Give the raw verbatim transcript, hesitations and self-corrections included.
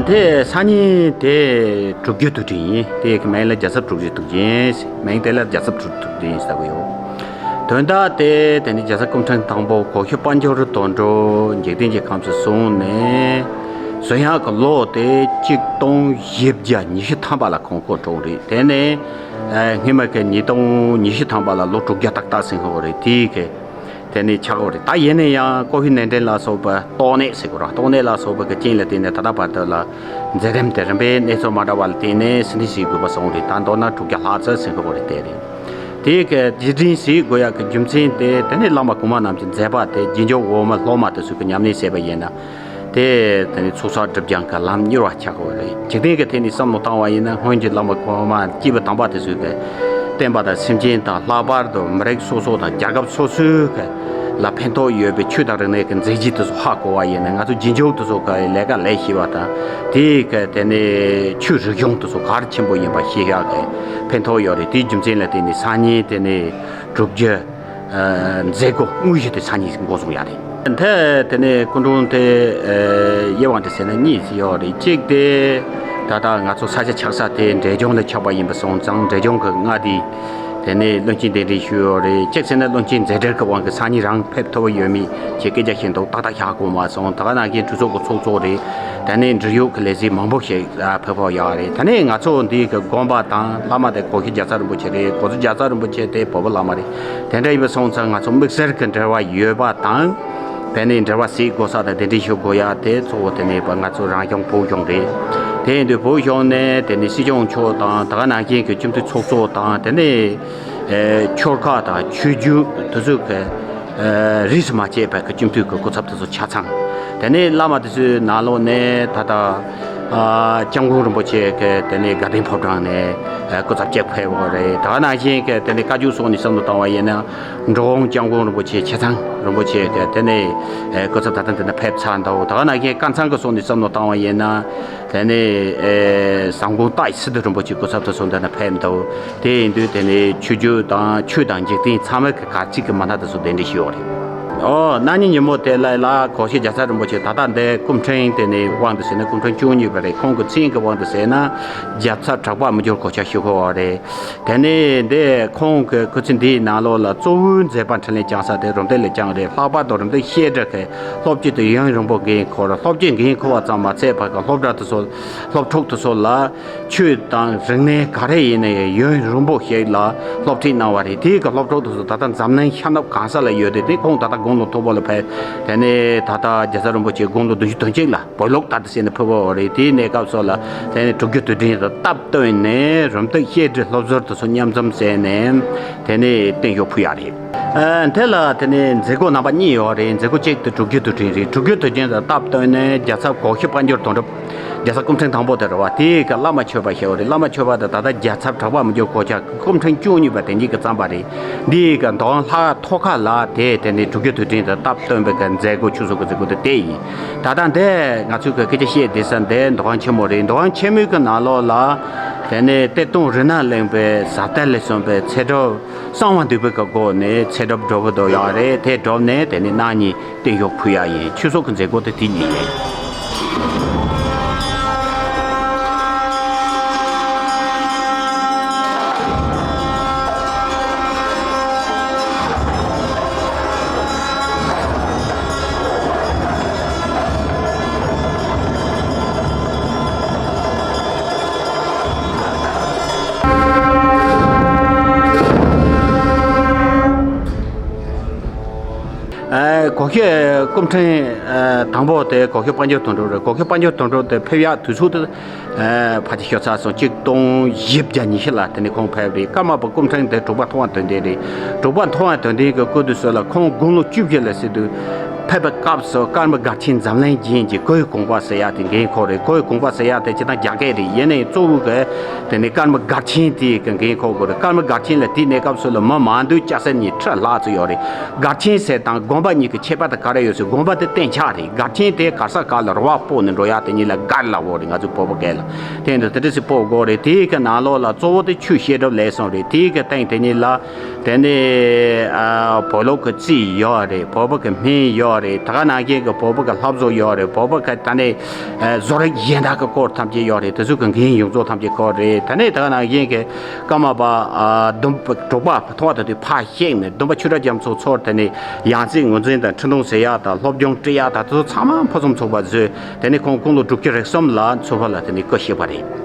དེ་སང་ཉིན་དེ་དྲུག་བརྒྱ་དུས་དྲན་ཡིན། དེ་གི་མིང་ལ་རྒྱལ་ཚབ་དྲུག་བརྒྱ་དུས་དྲན་ཟེར། མིང་དེ་ལ་རྒྱལ་ཚབ་དྲུག་དུས་དྲན་ཟེར་གི་ཡོད། དོན་དག་དེ་དེ་ནི་རྒྱལ་ཚབ་སྐུ་ཕྲེང་དང་པོ་གོ་ཤྲི་དཔལ་འབྱོར་དོན་གྲུབ་འཇིག་རྟེན་གྱི་ཁམས་སུ་སོང་ནས་གསོན་ཡག་གི་ལོ་དེ་གཅིག་སྟོང་བཞི་བརྒྱ་ཉི་ཤུ་ཐམ་པ་ལ་ཁོང་སྐུ་འཁྲུངས་རེད། དེ་ནས་སྔོན་མ་གི་ཉིས་སྟོང་ཉི་ཤུ་ཐམ་པ་ལ་ལོ་དྲུག་བརྒྱ་ཏག་ཏག་ཟིན་ཡོད་རེད། དེའི་གི་དེ་ནས་ཆགས་ཡོད་རེད། ད་ཡིན་ན་ཡང་ཀོ་ཧྥི་ནན་ཏན་ལ་སོགས་པ་ཏོག་ནད་ཟེར་གི་རེད། ཏོག་ནད་ལ་སོགས་པ་གི་རྐྱེན་ལ་བརྟེན་ནས་ད་ལྟ་བར་དུ་ལ་མཛད་རིམ་དེ་རིམ་པའི་གནས་ཚུལ་མ་འདྲ་བ་ལ་བརྟེན་ནས་ཟིན་བྲིས་ཞིག་དགོས་པ་སོང་རེད། ད་མདོར་ན་དྲུག་བརྒྱ་ལྷག་ཙམ་ཟིན་ཡོད་རེད། དེ་རེད། དེའི་གི་རྗེས་དྲན་ཞིག་དགོས་ཡག་གི་རྒྱུ་མཚན་དེ་དེ་ནས་བླ་མ་གོང་མ་རྣམས་ཀྱི་མཛད་པ་དེ་རྗེས་འཇུག་འོག་མ་སློབ་མ་དེ་ཚོ་གི་ཉམས་ལེན་བྱས་པ་ཡིན་ན། དེ་དེ་ནི་ཚོགས་བསགས་སྒྲིབ་སྦྱང་གི་ལམ་མྱུར་བ་ཆགས་ཡོད་རེད། འཇིག་རྟེན་གྱི་ཐད་ནས་བསམ་བློ་བཏང་བ་ཡིན་ན་སྔོན་གྱི་བླ་མ་གོང་མ་སྐྱེས་བུ་དམ་པ་དེ་ཚོས་ཀྱི་བསྟན་པ་དང་སེམས་ཅན་དང་ལྷག་པར་དུ་མི་རིགས་སོ་སོ་དང་རྒྱལ་ཁབ་སོ་སོའི་གི་ལ་ཕན་ཐོགས་ཡོད་པའི་ཆོས་དང་རིག་གནས་ཀྱི་མཛད་རྗེས་དེ་ཚོ་ཧ་གོ་བ་ཡིན་ན། ང་ཚོ་རྗེས་འཇུག་དེ་ཚོ་གི་ལས་ཀ་ལས་ཤེས་པ་དང་དེའི་གི་དེ་ནས་ཆོས་རིག་གཞུང་དེ་ཚོ་གལ་ཆེན་པོ་ཡིན་པ་ཤེས་ཡག་གི་ཕན་ཐོགས་ཡོད་རེད། དེའི་རྒྱུ་མཚན་ལ་བརྟེན་ནས་སང་ཉིན་དེ་ནས་དྲུག་བརྒྱ། ཨ། མཛད་སྒོ་དངོས་གཞི་དེ་སང་ཉིན་འགོ་བཟུང་ཡ་རེད། དེ་དེ་ནས་སྐུ་མགྲོན་དེ་ཨ་ཡེ་ཝང་དེ་ཟེར་ན་གཉིས་ཡོད་རེད། གཅིག་དེ་ད་ལྟ་ང་ཚོ་ས་ཆ་ཆགས་ས་དེ་འབྲས་ལྗོངས་ལ་ཆགས་པ་ཡིན་པ་སོང་ཙང་འབྲས་ལྗོངས་ཀྱི་མངའ་སྡེ། དེ་ནས་བློན་ཆེན་གདན་འདྲེན་ཞུས་ཡོད་རེད། གཅིག་ཟེར་ན་བློན་ཆེན་མཛད་བྲེལ་གྱི་དབང་གིས་སང་ཉིན་རང་ཕེབས་ཐུབ་ཡོད་མེད་ཀྱི་སྐད་ཆ་བཤད་འདུག་ཏག་ཏག་བཞག་དགོས་མ་སོང་། ད་ག་ནང་བཞིན་གྲོས་ཚོགས་ཀྱི་ཚོགས་གཙོ་རེད། དེ་ནས་འབྲེལ་ཡོད་ཀྱི་ལས་བྱེད་མང་པོ་ཞིག་ཕེབས་ཕོག་ཡོད་རེད། ད་ནས་ང་ཚོ་འདི་གི་དགོན་པ་དང་བླ་མ་དེ་གོ་ཤྲི་རྒྱལ་ཚབ་རིན་པོ་ཆེ་རེད། གོ་ཤྲི་རྒྱལ་ཚབ་རིན་པོ་ཆེ་དེ་བོད་པ་བླ་མ་རེད། དེ་འདྲ་ཡིན་པ་སོང་ཙང་ང་ཚོ་དམིགས་བསལ་གྱི་འབྲེལ་བ་ཡོད་པ་དང་། དེ་ནས་འབྲེལ་བ་ཟེར་དགོས་ས་དང་དེ་འདྲ་ཞུ་དགོས་ཡ་དེ་གཙོ་བོ་དེ་ནས་ང་ཚོ་རང་སྐྱོང་བོད་གཞུང་རེད། དེ་ཡིན་དུས་བོད་གཞུང་ནས་དེ་ནས་སྲིད་སྐྱོང་མཆོག་དང་ད་ག་ནང་བཞིན་གྱི་སྤྱི་འཐུས་ཚོགས་གཙོ་དང་དེ་ནས་ཨེ་ཆོལ་ཁ་དང་ཆོས་བརྒྱུད་དེ་ཚོ་གི་ཨེ་རིས་སུ་མ་ཆད་པའི་གི་སྤྱི་འཐུས་ཀྱི་སྐུ་ཚབ་དེ་ཚོ་ཆ་ཚང་། དེ་ནས་བླ་མ་དེ་ཚོའི་ནང་ལོགས་ནས་ད་ལྟ་ཨ་སྐྱབས་མགོན་རིན་པོ་ཆེ་གི་དེ་ནས་དགའ་ལྡན་ཕོ་བྲང་ནས་ཨེ་སྐུ་ཚབ་གཅིག་ཕེབས་ཡོད་རེད། ད་ག་ནང་བཞིན་གི་དེ་ནས་བཀའ་བརྒྱུད་སོགས་ནས་བསམ་བློ་བཏང་བ་ཡིན་ན་འགྲོ་འོང་སྐྱབས་མགོན་རིན་པོ་ཆེ་ཆ་ཚང་རིན་པོ་ཆེ་གི་དེ་ནས་ཨེ་སྐུ་ཚབ་ད་ལྟ་འདི་ན་ཕེབས་ཚར་འདུག་ད་ག་ནང་བཞིན་སྐལ་བཟང་གི་སོགས་ནས་བསམ་བློ་བཏང་བ་ཡིན་ན། དེ་ནས་ཨེ་ཟམ་གདོང་ཏཱའི་སི་ཏུ་རིན་པོ་ཆེ་སྐུ་ཚབ་དེ་ཚོ་འདི་ན་ཕེབས་འདུག་དེ་ཡིན་དུས་དེ་ནས་ཆོས་བརྒྱུད་དང་ཆོས་དང་འཇིག་རྟེན་ཚང་མ་གི་གར་སྟེགས་ཀྱི་མི་སྣ་དེ་ཚོ་གདན་འདྲེན་ཞུས་ཡོད་རེད། ཨོ། གནངས་ཉིན་ཉིན་མོ་དེ་ལ་ལ་གོ་ཤྲི་རྒྱལ་ཚབ་རིན་པོ་ཆེ་ད་ལྟ་འདི་སྐུ་ཕྲེང་དེ་ནས་དབང་དུ་བྱས་ན་སྐུ་ཕྲེང་བཅུ་གཉིས་པ་རེད། ཁོང་གི་མཚན་གྱི་དབང་དུ་བྱས་ན་རྒྱལ་ཚབ་གྲགས་པ་མི་འགྱུར་གོ་ཆ་ཞུ་གི་ཡོད་རེད། དེ་ནས་འདི་ཁོང་གི་སྐུ་ཚེ་འདིའི་ནང་ལོགས་ལ་གཙོ་བོའི་མཛད་པ་འཕྲིན་ལས་བསྐྱངས་ས་དེ་རུམ་བཏེག་ལ་བསྐྱངས་རེད། ལྷག་པར་དུ་རུམ་བཏེག་བཤད་གྲྭ་གི་སློབ་སྤྱི་དེ་ཡུན་རིང་པོ་འགན་འཁུར། སློབ་སྤྱི་འགན་འཁུར་བ་ཙམ་མ་ཚད་པར་གི་སློབ་གྲྭ་དེ་ཚོ་སློབ་ཕྲུག་དེ་ཚོ་ལ་ཆོས་དང་རིག་གནས་ག་རེ་ཡིན་ན་ཡང་ཡུན་རིང་པོ་ཞིག་ལ་སློབ་ཁྲིད་གནང་བ་རེད། དེའི་གི་སློབ་ཕྲུག་དེ་ཚོ་ད་ལྟ་འཛམ་གླིང་ཤར་ནུབ་གང་ས་ལ་ཡོད་དེ། དེ་ཁོང་ད་ལྟ་དགུང་ལོ་མཐོ་པོ་ལ་ཕེབས། དེ་ནས་ད་ལྟ་རྒྱལ་ཚབ་རིན་པོ་ཆེ་དགུང་ལོ་བདུན་ཅུ་དོན་གཅིག་ལ་བོད་ལུགས་ལྟར་དུ་བྱས་ནས་ཕེབས་པ་རེད། དེའི་གནས་སྐབས་སོགས་ལ་དེ་ནས་དྲུག་བརྒྱ་དུས་དྲན་དང་སྟབས་བསྟུན་ནས་རུམ་བཏེག་བཤད་གྲྭའི་སློབ་ཟུར་དེ་ཚོ་མཉམ་འཛོམས་བྱས་ནས་དེ་ནས་བརྟན་བཞུགས་ཕུལ་ཡག་རེད། ཨ། དེ་ལ་དེ་ནས་མཛད་སྒོ་རྣམ་པ་གཉིས་ཡོད་རེད། མཛད་སྒོ་གཅིག་དེ་དྲུག་བརྒྱ་དུས་དྲན་རེད། དྲུག་བརྒྱ་དུས་དྲན་དང་སྟབས་བསྟུན་ནས་རྒྱལ་ཚབ་གོ་ཤྲི་དཔལ་འབྱོར་དོན་གྲུབ། རྒྱལ་ཚབ་སྐུ་ཕྲེང་དང་པོ་དེ་རེད་བ། དེའི་གི་བླ་མ་མཆོད་པ་ཞེས་པ་རེད། བླ་མ་མཆོད་པ་དེ་ད་ལྟ་རྒྱལ་ཚབ་གྲགས་པ་མི་འགྱུར་གོ་ཆ་སྐུ་ཕྲེང་བཅུ་གཉིས་པ་དེ་ཉིད་ཀྱིས་བརྩམས་པ་རེད། འདི་གི་འདུ་ཁང་ལྷག་ཐོག་ཁ་ལ་དེ་དེ་ནས་དྲུག་བརྒྱ་དུས་དྲན་དང་སྟབས་བསྟུན་པའི་གི་མཛད་སྒོ་ཆོས་ཚོགས་ཀྱི་མཛད་སྒོ་དེ་དེ་ཡིན། ད་ལྟ་འདི་ང་ཚོའི་གི་སྐད་ཆ་བཤད་བསྡད་ས་འདི་འདུ་ཁང་ཆེན་མོ་རེད། འདུ་ཁང་ཆེན་མོའི་གི་ནང་ལོགས་ལ་དེ་ནས་གཏེར་སྟོན་རི་ནག་གླིང་པའི་ཟབ་གཏེར་ལས་གསུངས་པའི་ཚེ་སྒྲུབ་གསང་བ་འདུས་པའི་གི་སྒོ་ནས་ཚེ་སྒྲུབ་སྒྲུབ་པ་དུ་ཡོད་རེད། དེ་སྒྲུབ་ནས་དེ་ནས་གནངས་ཉིན་བརྟན་བཞུགས་ཕུལ་ཡག་ཡིན། ཆོས་ཚོགས་ཀྱི་མཛད་སྒོ་དེ་དེ་གཉིས་ཡིན། ཨ། གོ་ཤྲི་སྐུ་ཕྲེང་ཨ་དང་པོ་དེ་གོ་ཤྲི་དཔལ་འབྱོར་དོན་གྲུབ་རེད། གོ་ཤྲི་དཔལ་འབྱོར་དོན་གྲུབ་དེ་ཕེབས་ཡག་དུས་ཚོད་དེ་ཨ་ཕལ་ཆེར་ཤོར་ཚར་སོང་། གཅིག་སྟོང་བཞི་བརྒྱ་ཉི་ཤུ་ལ་དེ་ནས་ཁོང་ཕེབས་རེད། ཀརྨ་པ་སྐུ་ཕྲེང་དེ་དྲུག་པ་ཐུབ་དབང་དོན་ལྡན་རེད། དྲུག་པ་ཐུབ་དབང་དོན་ལྡན་གྱི་སྐུ་དུས་སུ་ལ་ཁོང་དགུང་ལོ་བཅུ་བཞི་ལ་སྲིད་དུ་ཕེབས་པའི་སྐབས་སུ་ཀརྨ་སྒར་ཆེན་འཛམ་གླིང་རྒྱན་གྱི་གོས་གོང་པ་ཟེར་ཡག་དེ་འགན་འཁུར་རེད། གོས་གོང་པ་ཟེར་ཡག་དེ་སྤྱིར་བཏང་རྒྱ་སྐད་རེད། ཡིན་ནའི་གཙོ་བོ་གི་དེ་ནས་ཀརྨ་སྒར་ཆེན་དེ་གི་འགན་འཁུར་དགོས་རེད། ཀརྨ་སྒར་ཆེན་ལ་དེའི་གནས་སྐབས་སུ་ལ་མི་མང་སྡུག་སྐྱ་སེར་གཉིས་ཁྲི་ལྷག་ཙམ་ཡོད་རེད། སྒར་ཆེན་ཟེར་དང་དགོན་པ་གཉིས་ཀྱི་ཁྱད་པར་དེ་ག་རེ་ཡོད་ཟེར། དགོན་པ་དེ་གཏན་ཆགས་རེད། སྒར་ཆེན་དེ་གར་ས་གར་ལ་རུ་བ་སྤོ་ནས་འགྲོ་ཡག་དེ་གཉིས་ལ་སྒར་ལབ་ཡོད་རེད། ང་ཚོའི་བོད་པ་སྐད་ལ། དེ་འདི་དེ་འདྲ་ཞིག་སྤོ་དགོས་རེད། དེའི་གི་ནང་ལོགས་ལ་གཙོ་བོ་དེ་ཆོས་བཤད་སྒྲུབ་ལས་གསུམ་རེད། དེའི་གི་སྟེང་དེ་གཉིས་ལ་ དེ་ནས་ཨ་བོད་ལུགས་ཀྱི་རྩིས་ཡོད་རེད། བོད་པ་གི་སྨན་ཡོད་རེད། ད་ག་ནང་བཞིན་གྱི་བོད་པ་གི་ལྷ་བཟོ་ཡོད་རེད། བོད་པ་གི་ད་ནས་ཨ་བཟོ་རིག་གཞན་དག་གི་སྐོར་ཐམས་ཅད་ཡོད་རེད། དེ་ཚོ་གི་འགན་ཡོངས་རྫོགས་ཐམས་ཅད་ཁུར་རེད། དེ་ནས་ད་ག་ནང་བཞིན་གྱི་ཀརྨ་པ་ཨ་བདུན་པ་དྲུག་པ་ཐོག་ཏུ་དུས་ཕར་གཤེགས་ནས་བདུན་པ་ཆོས་གྲགས་རྒྱ་མཚོ་མཚོར་དེ་ནས་ཡང་རྩིས་ངོས་འཛིན་དང་འཕྲིན་ཐུང་ཟེར་ཡག་དང་སློབ་སྦྱོང་སྤྲད་ཡག་དང་དེ་ཚོ་ཚང་མ་ཕུན་སུམ་ཚོགས་པ་བཟོས། དེ་ནས་ཁོང་དགུང་ལོ་དྲུག་ཅུ་རེ་གསུམ་ལ་མཚོ་ཕག་ལ་དེ་ནས་སྐུ་གཤེགས་པ་རེད།